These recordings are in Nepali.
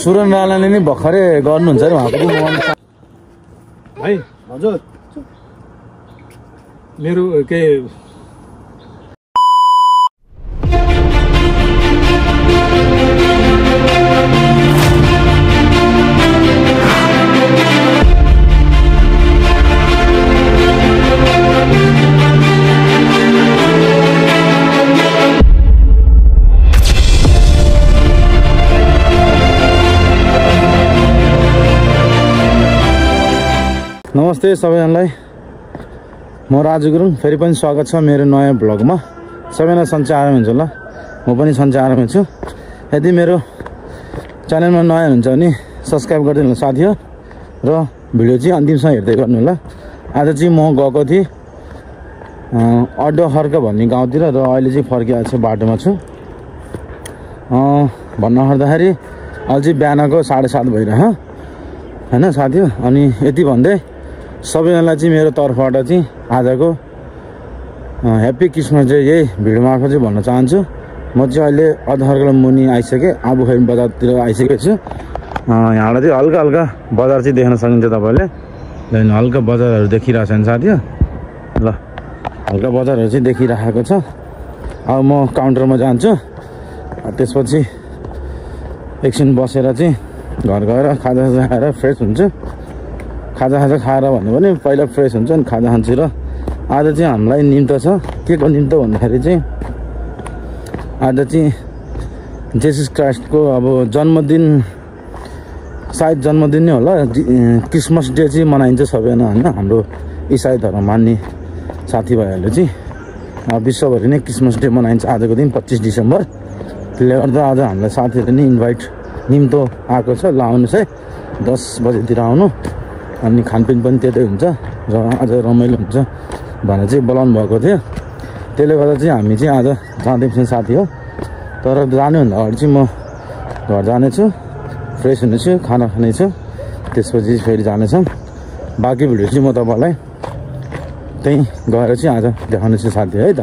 सुरनवालाले नि भर्खरै गर्नुहुन्छ अरे उहाँको भाइ हजुर मेरो के नमस्ते सबैजनालाई म राजु गुरुङ फेरि पनि स्वागत छ मेरो नयाँ ब्लगमा सबैजना सन्चै आराम हुन्छ ल म पनि सन्चै आराम छु यदि मेरो च्यानलमा नयाँ हुनुहुन्छ भने सब्स्क्राइब गरिदिनु साथी हो र भिडियो चाहिँ अन्तिमसम्म हेर्दै गर्नु होला आज चाहिँ म गएको थिएँ अड्डो खर्क भन्ने गाउँतिर र अहिले चाहिँ फर्किआएको छु बाटोमा छु भन्न पर्दाखेरि अहिले चाहिँ बिहानको 7:30 भइरह्यो हैन साथी हो अनि यति भन्दै सबैजनालाई चाहिँ मेरो तर्फबाट चाहिँ आजको ह्याप्पी क्रिसमस डे यही भिडियो मार्फत चाहिँ भन्न चाहन्छु म चाहिँ अहिले अधहर्कल मुनि आइसकेँ आबुखैम बजारतिर आइसकेको छु यहाँबाट चाहिँ हल्का हल्का बजार चाहिँ देख्न सकिन्छ तपाईँले हल्का बजारहरू देखिरहेको छ साथी ल हल्का बजारहरू चाहिँ देखिरहेको छ अब म काउन्टरमा जान्छु त्यसपछि एकछिन बसेर चाहिँ घर गएर खाजा खाएर फ्रेस हुन्छ खाजा खाएर भन्नु भने पहिला फ्रेस हुन्छ अनि खाजा खान्छु र आज चाहिँ हामीलाई निम्तो छ के को निम्तो भन्दाखेरि चाहिँ आज चाहिँ जेसस क्राइस्टको अब जन्मदिन सायद जन्मदिन नै होला क्रिसमस डे चाहिँ मनाइन्छ सबैजना होइन हाम्रो इसाई धर्म मान्ने साथीभाइहरूले चाहिँ विश्वभरि नै क्रिसमस डे मनाइन्छ आजको दिन 25 डिसेम्बर त्यसले गर्दा आज हामीलाई साथीहरूले नि इन्भाइट निम्तो आएको छ ल आउनुहोस् है 10 बजेतिर आउनु अनि खानपिन पनि त्यतै हुन्छ र आज रमाइलो हुन्छ भनेर चाहिँ बोलाउनु भएको थियो त्यसले गर्दा चाहिँ हामी चाहिँ आज जाँदैछौँ साथी हो तर जानुभन्दा अगाडि चाहिँ म घर जानेछु फ्रेस हुनेछु खाना खानेछु त्यसपछि फेरि जानेछौँ बाँकी भिडियो चाहिँ म तपाईँलाई त्यहीँ गएर चाहिँ आज देखाउनेछु साथी है त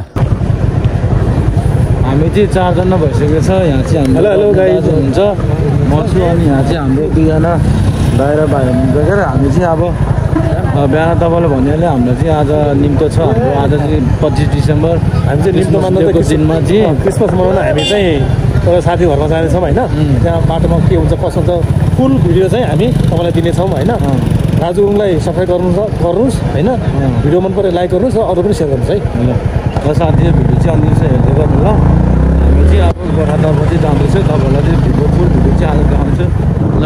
हामी चाहिँ 4 जना भइसकेको छ यहाँ चाहिँ हाम्रो हेलो गाइज हुन्छ म छु अनि यहाँ चाहिँ हाम्रो 2 जना बाहिर हुनुहुन्छ के हामी चाहिँ अब बिहान तपाईँले भनिहाल्यो हाम्रो चाहिँ आज निम्तो छ हाम्रो आज चाहिँ 25 डिसेम्बर हामी चाहिँ निम्तो मान्नको दिनमा चाहिँ क्रिसमस मनाउन हामी चाहिँ एउटा साथी घरमा जानेछौँ होइन त्यहाँ बाटोमा के हुन्छ कसो हुन्छ फुल भिडियो चाहिँ हामी तपाईँलाई दिनेछौँ होइन राजु गुरुङलाई सब्सक्राइब गर्नुहोस् होइन भिडियो मन पऱ्यो लाइक गर्नुहोस् र अरू पनि सेयर गर्नुहोस् है र साथी भिडियो चाहिँ अन्तिम हेर्दै गर्नु ल हामी चाहिँ अब गोर्खातर्फ चाहिँ जाँदैछौँ तपाईँहरूलाई चाहिँ भिडियो फुल भिडियो चाहिँ आज देखाउँछु ल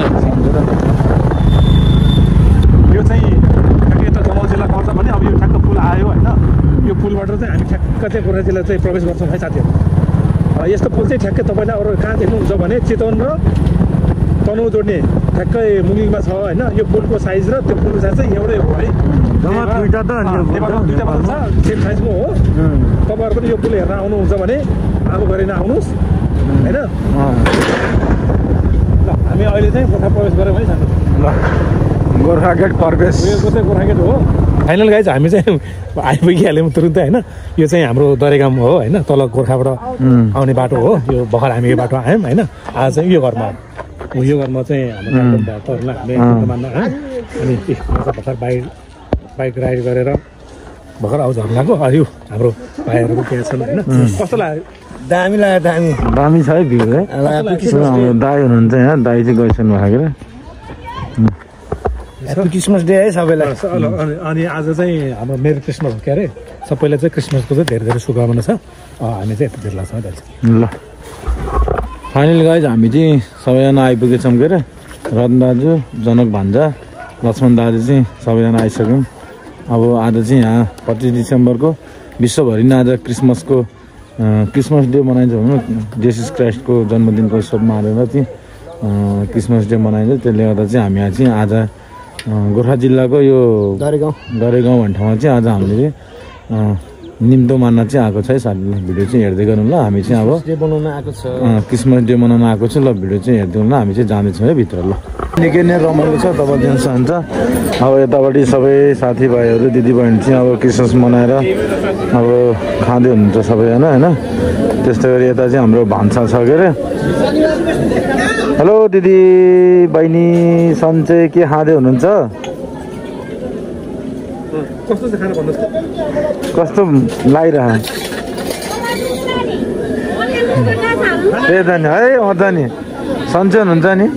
यो चाहिँ ठ्याक्कै यता जमल जिल्ला पर्छ भने अब यो ठ्याक्क पुल आयो होइन यो पुलबाट चाहिँ हामी ठ्याक्क चाहिँ गोर्खा जिल्ला चाहिँ प्रवेश गर्छौँ है साथीहरू यस्तो पुल चाहिँ ठ्याक्कै तपाईँलाई अरू कहाँ देख्नुहुन्छ भने चितवन र तनहुँ जोड्ने ठ्याक्कै मुङ्गिङमा छ होइन यो पुलको साइज र त्यो पुलको साइज चाहिँ एउटै हो है दुईवटा छ सेम साइजको हो तपाईँहरू पनि यो पुल हेर्न आउनुहुन्छ भने अब गरेर आउनुहोस् होइन ल हामी अहिले चाहिँ गोर्खा प्रवेश गऱ्यौँ है साथी ल गोर्खा गेट प्रवेश यो चाहिँ गोर्खा गेट हो फाइनल गाइज हामी चाहिँ आइपुगिहाल्यौँ तुरुन्तै होइन यो चाहिँ हाम्रो दरेगाम हो होइन तल गोर्खाबाट आउने बाटो हो यो भर्खर हामी यो बाटो आयौँ होइन आज चाहिँ यो घरमा यो घरमा चाहिँ हाम्रो हामीले मान्न अनि भर्खर बाइक राइड गरेर भर्खर आउँछ झर्लाको यो हाम्रो भाइहरूको त्यहाँ छन् होइन कस्तो लाग्यो दामी लाग्यो दामी छ है भिउ है हाम्रो दाई हुनुहुन्छ यहाँ दाई चाहिँ गइसक्नु भएको ह्याप्पी क्रिसमस डे है सबैलाई अनि आज चाहिँ हाम्रो मेरी क्रिसमस हो के अरे सबैलाई चाहिँ क्रिसमसको चाहिँ धेरै धेरै शुभकामना छ हामी चाहिँ यति भेट्ला छौँ ल फाइनल गाइज हामी चाहिँ सबैजना आइपुगेछौँ के अरे रतन दाजु जनक भान्जा लक्ष्मण दाजु चाहिँ सबैजना आइसक्यौँ अब आज चाहिँ यहाँ 25 डिसेम्बरको विश्वभरि नै आज क्रिसमस डे मनाइन्छ भनौँ जेसस क्राइस्टको जन्मदिनको उत्सव मानेर चाहिँ क्रिसमस डे मनाइन्छ त्यसले गर्दा चाहिँ हामी यहाँ चाहिँ आज गोर्खा जिल्लाको यो दरेगाउँ भन्ने ठाउँमा चाहिँ आज हामीले निम्तो मान्न चाहिँ आएको छ है साथीले भिडियो चाहिँ हेर्दै गर्नु ल हामी चाहिँ अब डे बनाउन आएको छ क्रिसमस डे मनाउन आएको छ ल भिडियो चाहिँ हेर्दै ल हामी चाहिँ जाँदैछौँ है भित्र ल निकै नै रमाइलो छ तपाईँ जान्छ हुन्छ अब यतापट्टि सबै साथीभाइहरू दिदीबहिनी चाहिँ अब क्रिसमस मनाएर अब खाँदै हुनुहुन्छ सबै होइन त्यस्तै गरी यता चाहिँ हाम्रो भान्सा छ के अरे हेलो दिदी बहिनी सन्चै के खाँदै हुनुहुन्छ कस्तो छ खाना भन्नुहोस् कस्तो लागिरह त्यही त नि है त नि सन्चै हुनुहुन्छ नि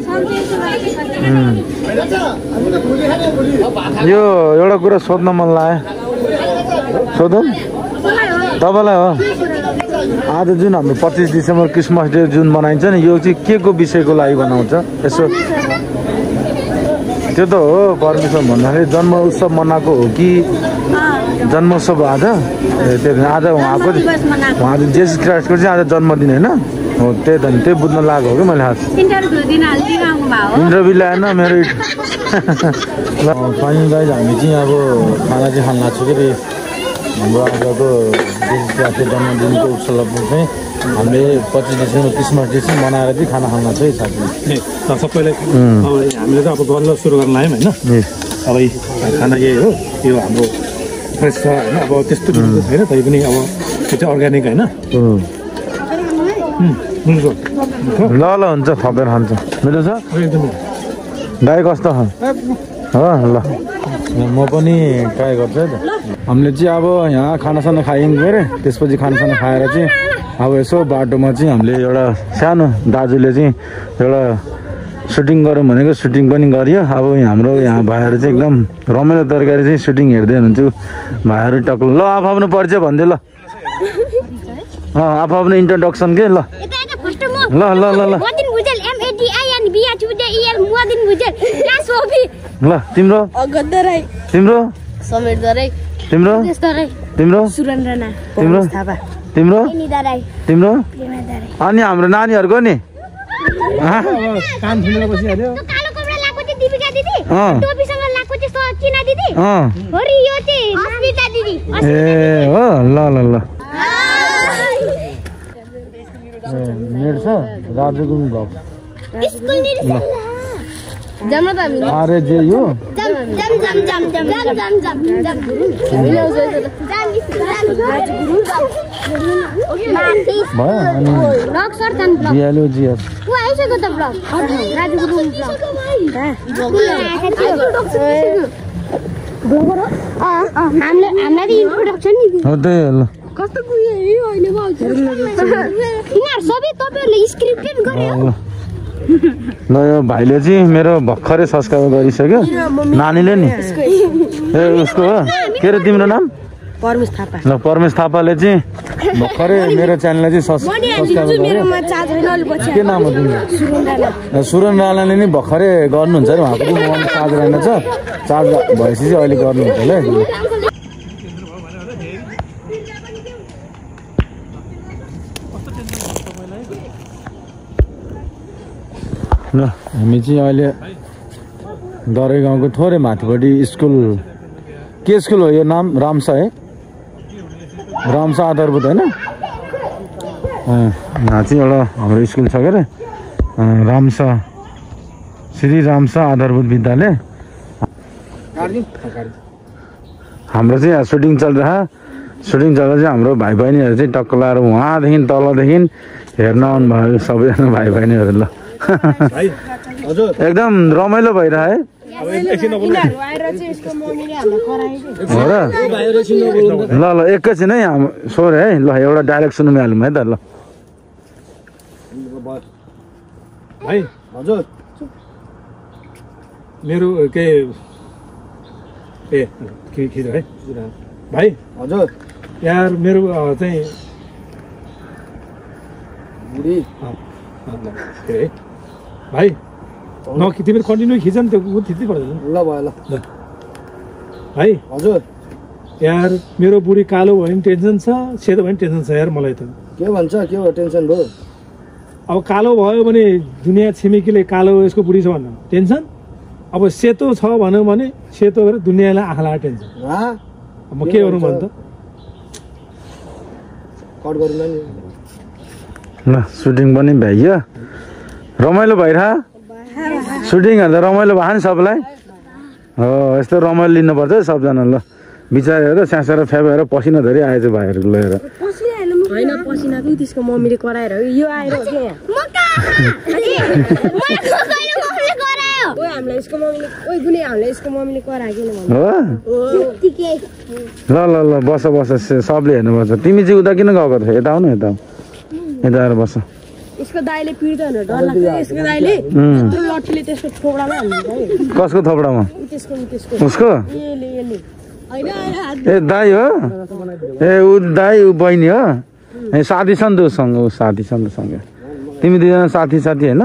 यो एउटा कुरा सोध्न मन लाग्यो सोधौँ तपाईँलाई हो आज जुन हाम्रो 25 डिसेम्बर क्रिसमस डे जुन मनाइन्छ नि यो चाहिँ के को विषयको लागि बनाउँछ यसो त्यो त हो परमेश्वर भन्दाखेरि जन्म उत्सव मनाएको हो कि जन्मोत्सव आज त्यो आज उहाँको जेसस क्राइस्टको चाहिँ आज जन्मदिन होइन हो त्यही त नि त्यही बुझ्न लागेको हो कि मैले आज इन्टरभ्यू ल्याएन मेरो ल फाइनल गाइज हामी चाहिँ अब खाना चाहिँ खान लाग्छ कि हाम्रो आजको जेसस क्राइस्टको जन्मदिनको उपलक्ष्यमा चाहिँ हामीले 25 डिसेम्बर क्रिसमस डे चाहिँ मनाएर चाहिँ खाना खान लाग्छ है साथी सबैलाई अब हामीले चाहिँ अब गर्न सुरु गर्न लाग्यौँ होइन अब खाना यही हो यो हाम्रो फ्रेस छ होइन अब त्यस्तो छैन तै पनि अब त्यो चाहिँ अर्ग्यानिक होइन ल ल हुन्छ थपेर खान्छ मिठो छ गाई कस्तो हो ल म पनि ट्राई गर्छु है त हामीले चाहिँ अब यहाँ खानासाना खायौँ गएर त्यसपछि खानासाना खाएर चाहिँ अब यसो बाटोमा चाहिँ हामीले एउटा सानो दाजुले चाहिँ एउटा सुटिङ गरौँ भनेको सुटिङ पनि गरियो अब हाम्रो यहाँ भाइहरू चाहिँ एकदम रमाइलो तरकारी चाहिँ सुटिङ हेर्दै हुनुहुन्छु भाइहरू टक्क ल आफ्नो परिचय भनिदियो ल आफ्नो इन्ट्रोडक्सन के ल ल ल ल ल ल तिम्रो तिम्रो तिम्रो तिम्रो तिम्रो तिम्रो अनि हाम्रो नानीहरूको नि काम सुनेर बसिहाल्यो ए हो ल ल ल नेट छ राजुको ब्लग अरे जे यो बिहाल्यो जिएस ल यो भाइले चाहिँ मेरो भर्खरै सब्सक्राइब गरिसक्यो नानीले नि ए उसको हो के अरे तिम्रो नाम परमेश थापा ल परमेश थापाले चाहिँ भर्खरै मेरो च्यानललाई चाहिँ सब्सक्राइब गर्यो के नाम हो तिम्रो सुरन राणाले नि भर्खरै गर्नुहुन्छ अरे उहाँको पनि मोबाइल चार्ज रहेनछ चार्ज भएपछि चाहिँ अहिले गर्नुहुन्छ होला ल हामी चाहिँ अहिले दरै गाउँको थोरै माथिपट्टि स्कुल के स्कुल हो यो नाम रामसा है रामसा आधारभूत होइन यहाँ चाहिँ एउटा हाम्रो स्कुल छ के अरे रामसा श्री रामसा आधारभूत विद्यालय हाम्रो चाहिँ यहाँ सुटिङ चल्दा चाहिँ हाम्रो भाइ बहिनीहरू चाहिँ टक्क लाएर उहाँदेखि तलदेखि हेर्न आउनुभयो सबैजना भाइ बहिनीहरू ल एकदम रमाइलो भइरह है ल ल एकैछिन है सोरे है ल एउटा डाइरेक्ट सुन्नु हालौँ है त ल भाइ हजुर मेरो के ए खिच है भाइ हजुर यार मेरो चाहिँ बुढी भाइ न तिमीले कन्टिन्यू खिच नि त्यो खिच्नै पर्दैन ल भयो ल भाइ हजुर यार मेरो बुढी कालो भयो भने टेन्सन छ सेतो भयो भने टेन्सन छ यार मलाई त के भन्छ के हो टेन्सन भयो अब कालो भयो भने दुनियाँ छिमेकीले कालो यसको बुढी छ भन्नु टेन्सन अब सेतो छ भन्यो भने सेतो गरेर दुनियाँलाई आँखा लागेर टेन्सन म के गरौँ भन् त कट गरौँला नि ल सुटिङ पनि भइयो रमाइलो भइरह सुटिङहरू त रमाइलो भयो नि सबलाई हो यस्तो रमाइलो लिनुपर्छ है सबजना ल बिचारेर स्यासेर फ्याबेर पसिना धरि आएछ भाइहरू लिएर होइन पसिना पनि त्यसको मम्मीले कराएर यो आएर हो क्या हामीलाई यसको मम्मीले ओइ गुने हामीलाई यसको मम्मीले कराएन हो ल ल ल बस बस सबले हेर्नुपर्छ तिमी चाहिँ उता किन गएको थियौ यता आउनु यता यता आएर बस यसको दाइले पिट्दैन डर लाग्छ यसको दाइले यत्रो लट्ठीले त्यसको थोपडामा हाल्नुहुन्छ है कसको थोपडामा त्यसको उसको यसले ए दाइ हो ए ऊ दाइ ऊ बहिनी हो ए साथी छ नि त उसँग ऊ साथी छ नि त सँगै तिमी दुईजना साथी साथी होइन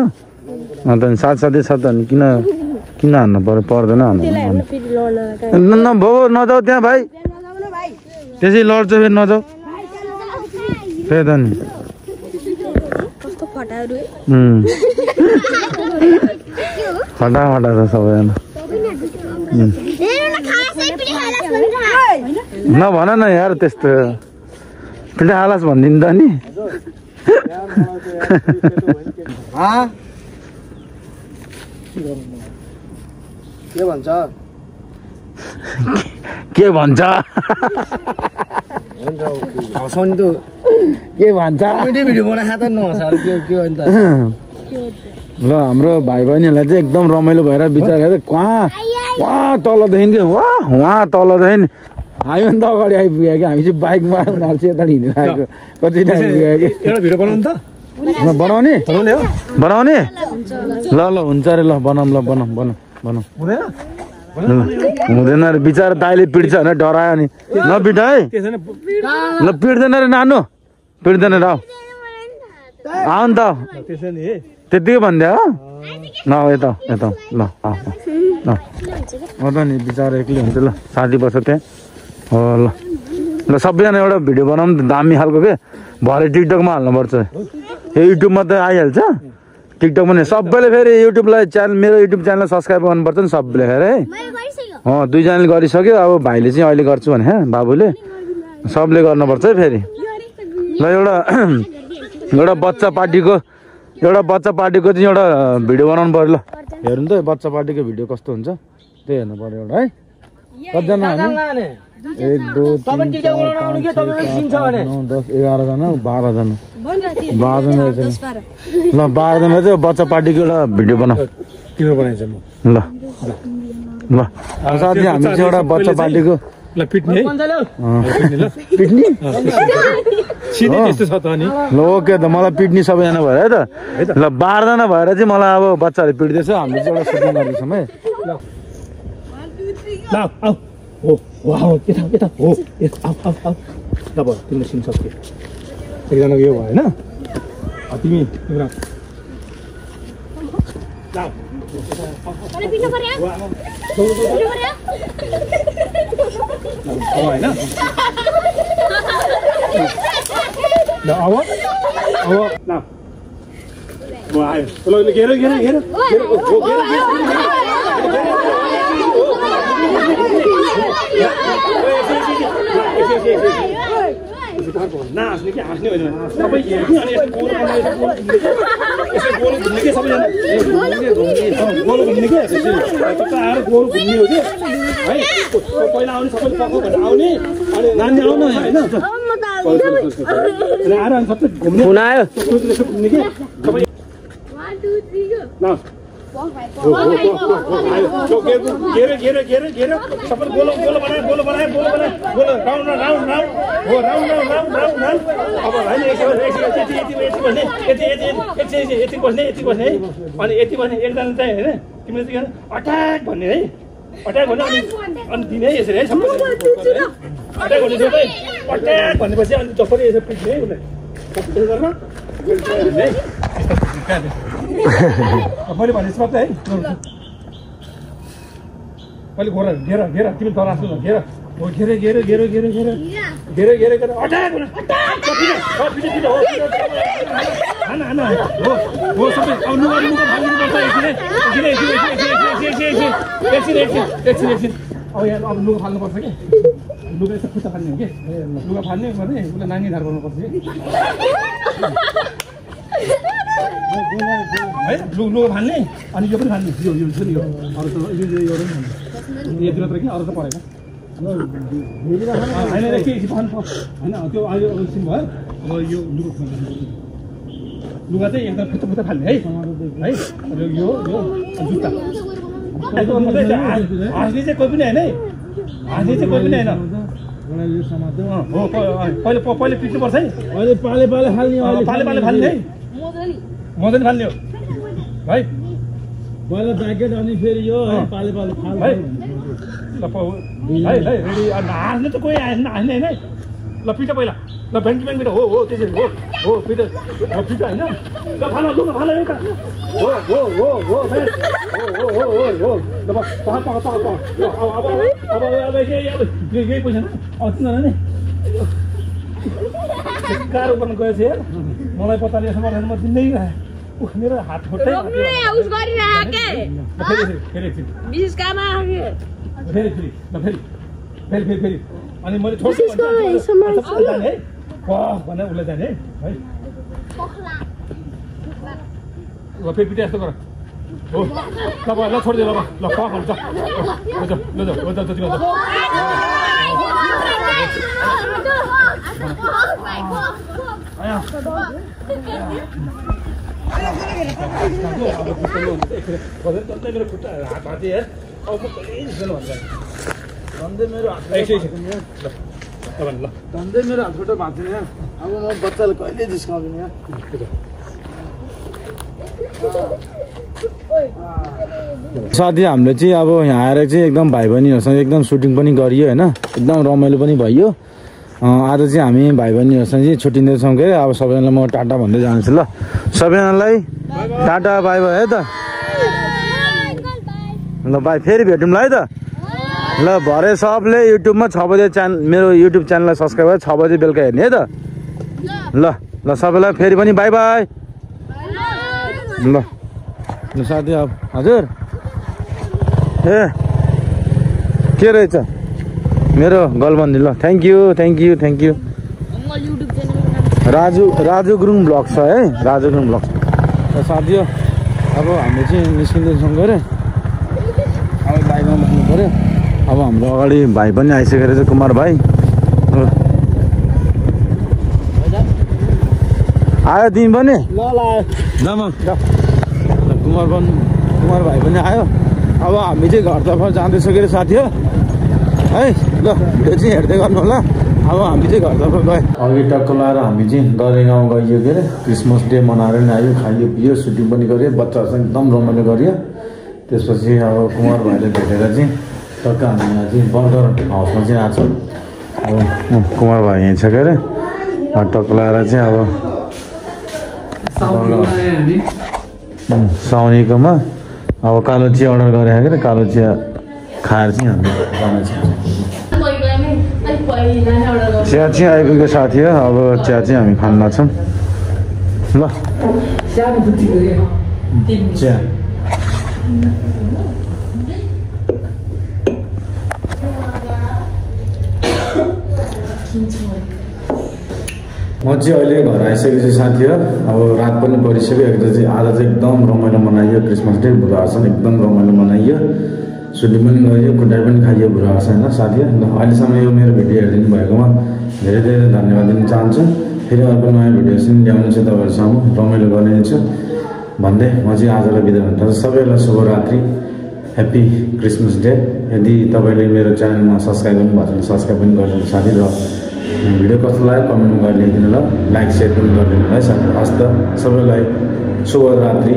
अन्त साथी छ त अनि किन हान्नु पर्दैन हान्नु भाउ नजाऊ त्यहाँ भाइ त्यसै लड्छ फेरि नजाऊ त्यही त नि फटा फटा छ सबैजना नभन न यार त्यस्तो पिटा हालास भनिदिनु त नि के भन्छ के भन्छ हँसाउने त के भन्छ भिडियो बनाएको त नहँसाहरू के हो नि त ल हाम्रो भाइ बहिनीहरूलाई चाहिँ एकदम रमाइलो भएर बिचारेर वहाँ तलदेखि वहाँ तलदेखि हामी पनि त अगाडि आइपुग्यो कि हामी चाहिँ बाइकमा उनीहरू चाहिँ यता हिँडिरहेको कति टाइम पुग्यो कि एउटा भिडियो बनाउनु त बनाउने बनाउने ल ल हुन्छ अरे ल बनाऊँ ल बनाऊँ हुँदैन अरे बिचारा दाइले पिट्छ भने डरायो नि नपिट है ल पिट्दैन रे नानु पिट्दैन र आऊ नि त त्यतिकै भनिदियो हो न यता यता ल त नि बिचारा एक्लै हुन्छ ल साथी बस्छ त्यहाँ हो ल ल सबैजना एउटा भिडियो बनाऊँ त दामी खालको के भरे टिकटकमा हाल्नुपर्छ यो युट्युबमा त आइहाल्छ टिकटक पनि सबैले फेरि युट्युबलाई मेरो युट्युब च्यानल सब्सक्राइब गर्नुपर्छ नि सबैले फेरि है दुईजनाले गरिसक्यो अब भाइले चाहिँ अहिले गर्छु भने बाबुले सबले गर्नुपर्छ है फेरि ल एउटा बच्चा पार्टीको चाहिँ एउटा भिडियो बनाउनु पऱ्यो ल हेर्नु त बच्चा पार्टीको भिडियो कस्तो हुन्छ त्यही हेर्नु पऱ्यो एउटा है कतिजना 1 2 3 4 5 6 7 8 9 10 11 जना 12 जना ल 12 जना चाहिँ बच्चा पार्टीको एउटा भिडियो बनाऊ किन बनाइन्छ म ल ल साथी हामी चाहिँ एउटा बच्चा पार्टीको ल पिट्ने पिट्ने सिधै त्यस्तो छ त अनि ल ओके त मलाई पिट्ने सबैजना भएर है त ल 12 जना भएर चाहिँ मलाई अब बच्चाले पिट्दैछ हामीले चाहिँ एउटा सुटिङ गर्दैछौँ है ल आऊ हो वाउ यता हो आऊ ल भयो तिमीले सिन सक्यो एकजनाको यो भयो होइन तिमी तिम्रो नाच्ने कि हाँस्ने होइन सबै हेर्ने अनि यस्तो गोलो घुम्ने के सबैजना गोलो घुम्ने के आएर गोलो घुम्ने हो कि है पहिला आउने सबैले पक्क भनेर आउने अनि नानी आउनु होइन आएर अनि सबै घुम्ने घुम्ने कि सबै सबै गोलो बनायो राउन्ड अब होइन यति बस्ने है अनि यति बस्ने एकजना चाहिँ होइन तिमीले चाहिँ अट्याक भन्ने है अट्याक भन्ने अनि दिने है यसरी है सबै अट्याक भन्ने सबै अट्याक भनेपछि अनि जसरी यसो पिट्ने है मैले भने मात्रै है मैले घोरा घेर तिमी तर आफ्नो घेर हो घेर अट्याक हो सबै एकछिन अब यहाँ अब लुगा फाल्नुपर्छ कि लुगा यस्तो खुट्टा फाल्ने हो कि लुगा फाल्ने भने उसलाई नानी धार गर्नुपर्छ कि है लुगा फाल्ने अनि यो पनि फाल्ने यो छ नि यो अरू त यो पनि फाल्ने यति मात्र कि अरू त परेन होइन के फाल्नु होइन त्यो अहिले एकछिन भयो अब यो लुगा चाहिँ एकदम खुट्टा फाल्ने है यो जुत्ता हाँस्ने चाहिँ कोही पनि होइन है हाँस्ने चाहिँ कोही पनि होइन हो पहिले पिट्नुपर्छ है अहिले पाले फाल्ने है मजाले फाल्ने हो है पहिला ज्याकेट अनि फेरि यो पाले फाल है रेडी हाँस्ने त कोही हाँस्ने होइन ल पिट पहिला ल ब्याङ्क पिट हो त्यसरी हो पिट होइन ल फाल एउटा हो अब यही पैसा अब तिनीहरू नि कार उपार्न गएछ यार मलाई 45 वर्ष म दिँदै मेरो हात खुट्टै फेरि अनि मैले छोड्छु है भने उसलाई जाने है ल फेरि पिटा यस्तो गर हो ल छोडिदियो ल हुन्छ मेरो हात खुट्टा भाँच्ने अब म बच्चालाई कहिले जिस्काउँदिनँ साथी हामीले चाहिँ अब यहाँ आएर चाहिँ एकदम भाइ बहिनीहरूसँग एकदम सुटिङ पनि गरियो होइन एकदम रमाइलो पनि भयो आज चाहिँ हामी भाइ बहिनीहरूसँग चाहिँ छुट्टिँदैछौँ के अब सबैजनालाई म टाटा भन्दै जान्छु ल सबैजनालाई टाटा बाई बाई है त ल बाई फेरि भेटौँ ल है त ल भरे सबले युट्युबमा 6 बजे मेरो युट्युब च्यानललाई सब्सक्राइब गरेर 6 बजे बेलुका हेर्ने है त ल सबैलाई फेरि पनि बाई बाई ल साथी अब हजुर ए के रहेछ मेरो गलबन्दी ल thank you Raju Gurung blog छ है राजु गुरुङ ब्लग साथी हो अब हामीले चाहिँ निस्किँदैछौँ गरे अब बाइकमा बस्नु पऱ्यो अब हाम्रो अगाडि भाइ पनि आइसकेको छ कुमार भाइ आयो तिमी पनि ल कुमार भाइ पनि आयो अब हामी चाहिँ घरतर्फ जाँदैछौँ के अरे साथी हो है ल भिडियो चाहिँ हेर्दै गर्नु होला अब हामी चाहिँ घरतर्फ गयो अघि टक्क लाएर हामी चाहिँ दरे गाउँ गइयो के अरे क्रिसमस डे मनाएर नि आयो खाइयो पियो सुटिङ पनि गऱ्यो बच्चाहरूसँग एकदम रमाइलो गरियो त्यसपछि अब कुमार भाइले भेटेर चाहिँ टक्क हामी यहाँ चाहिँ बर्गर हाउसमा चाहिँ आएको छौँ अब कुमार भाइ यहीँ छ के अरे टक्क लाएर चाहिँ अब साउनीकोमा अब कालो चिया अर्डर गरेको क्या कालो चिया खाएर चाहिँ हामी चिया चाहिँ आइपुगेको साथी हो अब चिया चाहिँ हामी खान लाग्छौँ ल चिया म चाहिँ अहिले घर आइसकेपछि साथी हो अब रात पनि परिसक्यो आज चाहिँ एकदम रमाइलो मनाइयो क्रिसमस डे बुधबारसँग एकदम रमाइलो मनाइयो सुटिङ पनि गरियो खुट्टा पनि खाइयो बुधबारसँग होइन साथी हो अहिलेसम्म यो मेरो भिडियो हेरिदिनु भएकोमा धेरै धेरै धन्यवाद दिन चाहन्छु फेरि अर्को नयाँ भिडियोसँग ल्याउनु चाहिँ तपाईँहरूसँग रमाइलो गरिदिन्छु भन्दै म चाहिँ आजलाई बिदा हुन चाहन्छु सबैलाई शुभरात्रि ह्याप्पी क्रिसमस डे यदि तपाईँले मेरो च्यानलमा सब्सक्राइब गर्नुभएको छ भने सब्सक्राइब पनि गरिदिनु साथी र भिडियो कस्तो लाग्यो कमेन्टमा गएर लेखिदिनु ल लाइक सेयर पनि गरिदिनु है साथी हस् त सबैलाई शुभरात्रि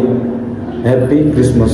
ह्याप्पी क्रिसमस